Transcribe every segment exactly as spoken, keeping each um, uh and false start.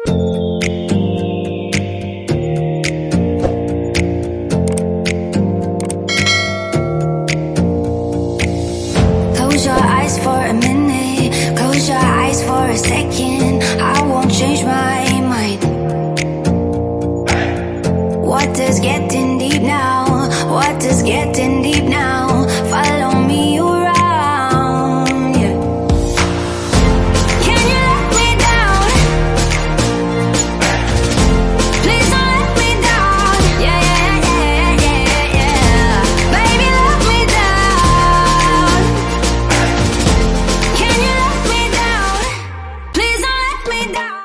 Close your eyes for a minute, close your eyes for a second. I won't change my mind. Water's getting deep now, water's getting deep now. Follow me around, yeah. Can you let me down? Please don't let me down. Yeah, yeah, yeah, yeah, yeah. Baby, let me down. Can you let me down? Please don't let me down.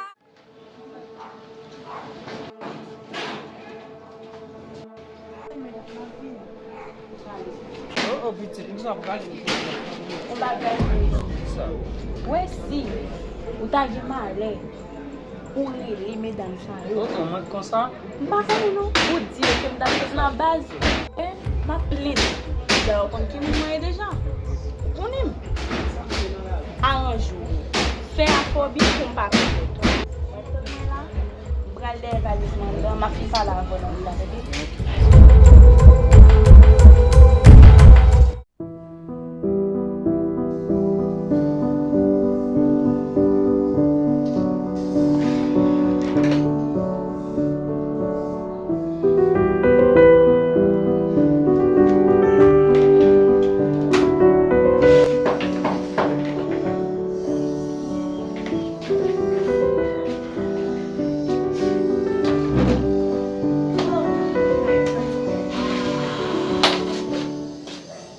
Oh, oh, pitit, nou sa prale. Yon bagay. Kisa? Wè si ou ta gen malè pou rele medam sa yo. Oh, oh, mwen konsa? M pa konnen non. Ou di yo ke m t ap sot nan baz. E m ap plenn. Dayè ou konn ki moun mwen ye deja. Ou konnen m. Aranje w. Fè afwobi pou m pa konnen. Mwen la, m pral dèyè valiz mwen la, m ap fin pale avè w nan ri la, tande?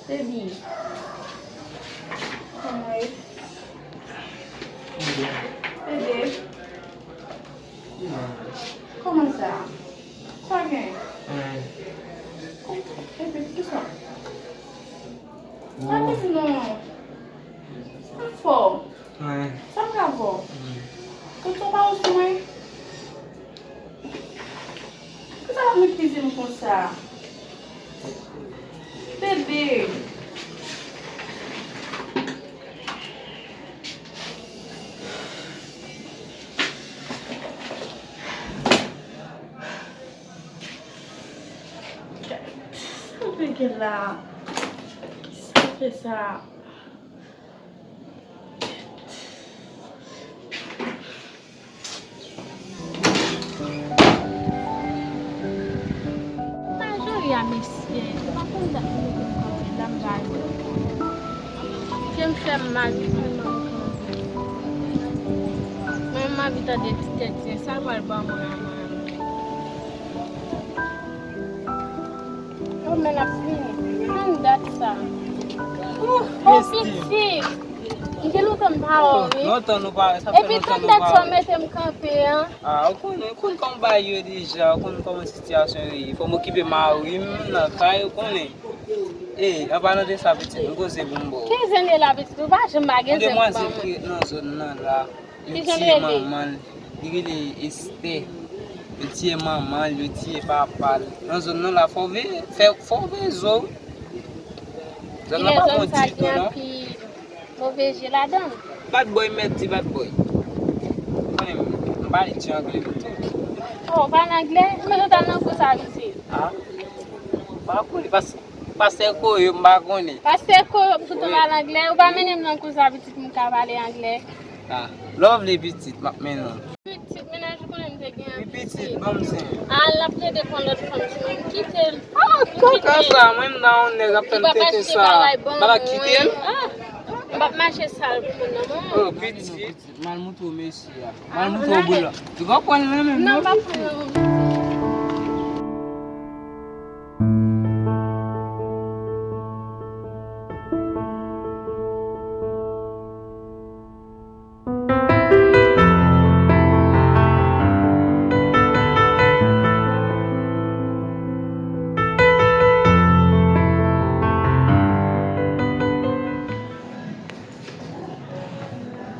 Baby. Kòman ye? Bebe. Kòman sa? Sa gen? Bebe, kisa? Sa gen non? Sa fò? Sa m ka fè? Tonton pa ou sou mwen? Poukisa w ap meprize m konsa? Bebe. Sa w fè la? Sa w fè sa? Majori a mesye, se pa konn dat ki mete m kanpe la, m pa jwe. Ke m fè m mal, wi, mwen, mwen kanpe. Mwen, m anvi tande ti tèt, sa l pral ban mwen a mwen. Yo, men l ap vini. Tann dat sa. Oh, oh, pitit. M gen lontan m pa wè w, wi. Lontan nou pa wè, sa fè lontan nou pa wè. Epi tann dat sa w mete m kanpe an. Ah, ou konnen, ou konn kòman bagay yo deja, ou konn kòman sitiyasyon yo ye. Fò m okipe mari m nan kay, ou konnen. E, an palan de sa, pitit, m gon zen pou m ba w. Ki zen li la, pitit? Ou pa janm pa gen zen pou ban mwen. Yon demwazèl ki ret nan zòn nan la. Yo tiye manman l. Li rele Estè. Yo tiye manman l, yo tiye papa l. Nan zòn nan la, fò w veye, fè, fò w veye zo w. Zòn nan pa bon ditou, non. Move je ladan l. Bad boy, mèt di bad boy. Konnen m, m pale ti anglè m tou. Oh, ou pale anglè? Men nou t al nan kou sa, pitit. Ah? M pa konnen, pas-, pastè Koyo, m pa konnen. Pastè Koyo, m fout ou pale anglè. Ou pa mennen m nan kou sa, pitit, m ka pale anglè. Ah, lè w vle pitit, m ap mennen w. Pitit, mennaj ou konnen m te gen an pitit. Wi, pitit, ban m zen. Ah, l ap plede pran lòt fanm sou mwen, m kite l. Ah, kaka sa, mwen m nan yon nèg ap fè m tenten sa. M pa kite l. Ah, m p ap mache sal pou moun nan, non. Oh, pitit. Pitit, m al moutre w mesye a. M al moutre w boul la. Ou konprann mwen menm, non? Non, m p ap pran non.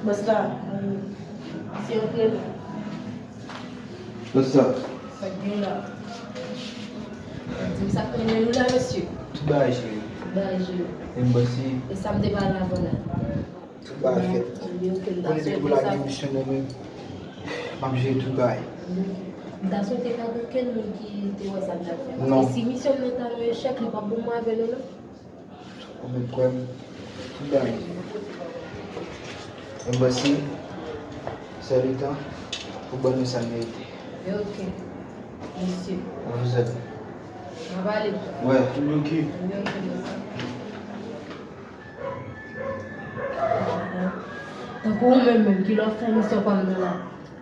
Bòs la, se yon kredi. Bòs la. Sa k gen la? Di m sa k gen nan men nou la, mesye. Tout bagay jere. Tout bagay jere. E m panse. E sa m te pale avan la. Tout bagay fèt. Konnen depi w lage misyon nan men m. M ap jere tout bagay. M ta swete pa gen okenn moun ki te wè sa m t ap fè. Non. Paske si misyon m nan ta yon echèk, li p ap bon mwen avè nou, non. Ou mèt kwè m. Tout bagay. Men bòs, se lè tan pou ban nou sa n merite. Ok. Mesye. Vous êtes. Mwen pale. Ouais. Ok. Ok, mesye. Tankou ou menm menm, kilè w ap fè misyon pa m nan la?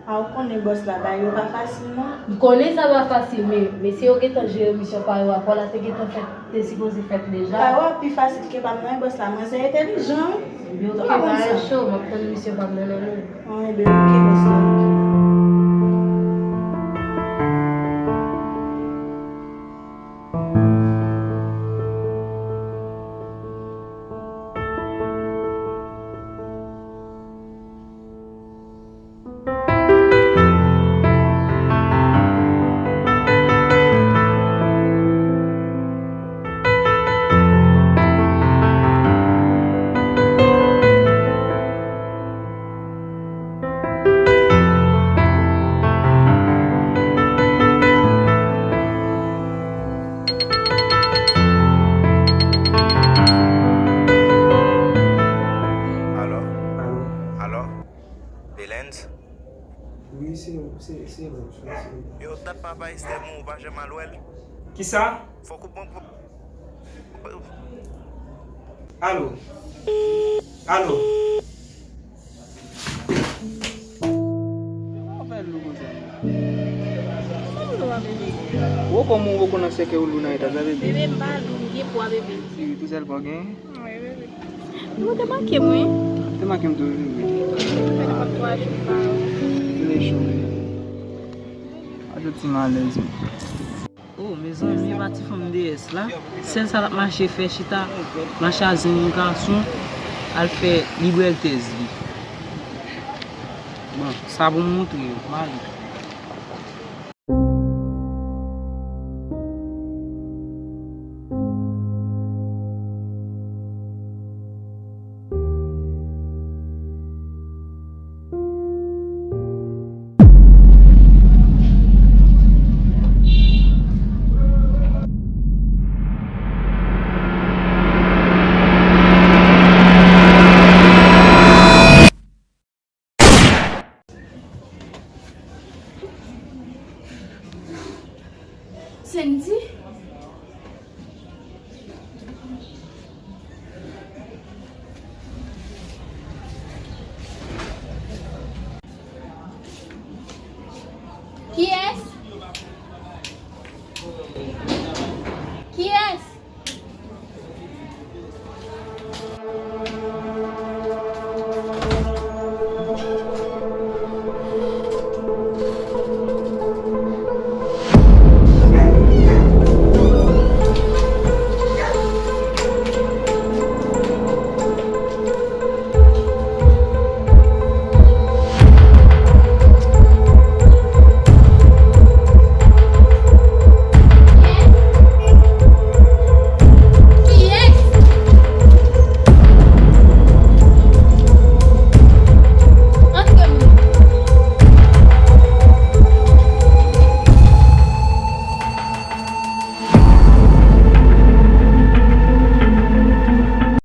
A, ou konnen bòs la, bagay yo pa fasil non. M konnen sa pa fasil, men mesye yo gentan jere misyon pa yo a, kò la te gentan fèt, te sipoze fèt deja. Pa yo a pi fasil ke pa m nan, bòs la, mwen se entèlijan wi. Ebyen, ok, pa yo cho, m ap tann misyon pa m nan nan nou. An, ebyen, ok, bòs la, ok. Alo? Alo? Alo? Belens? Wi, se, se, se mwen, se mwen. Yo, dat papa Esther mouri, ou pa janm al wè l? Kisa? Fòk ou pran pou. Alo? Alo? Ou kòman ou rekonèt ke ou lou nan eta sa, bebe? Bebe, m pa lou, m gen pwa, bebe. Wi, tou sèl pwa w genyen? Wi, bebe. Ou te manke m, wi. Ou te manke m tou, wi, bebe. Fè nenpòt twa jou m pa wè w. Lè cho, bebe. Pa jwenn ti malèz, wi. Oh, mezanmi, e pa ti fanm D S la. Sèl sa l ap mache fè, chita mache a zen yon gason, al fè librètèz li. Bon, sa pou m montre yo, m ale. Sandy? Kiyès?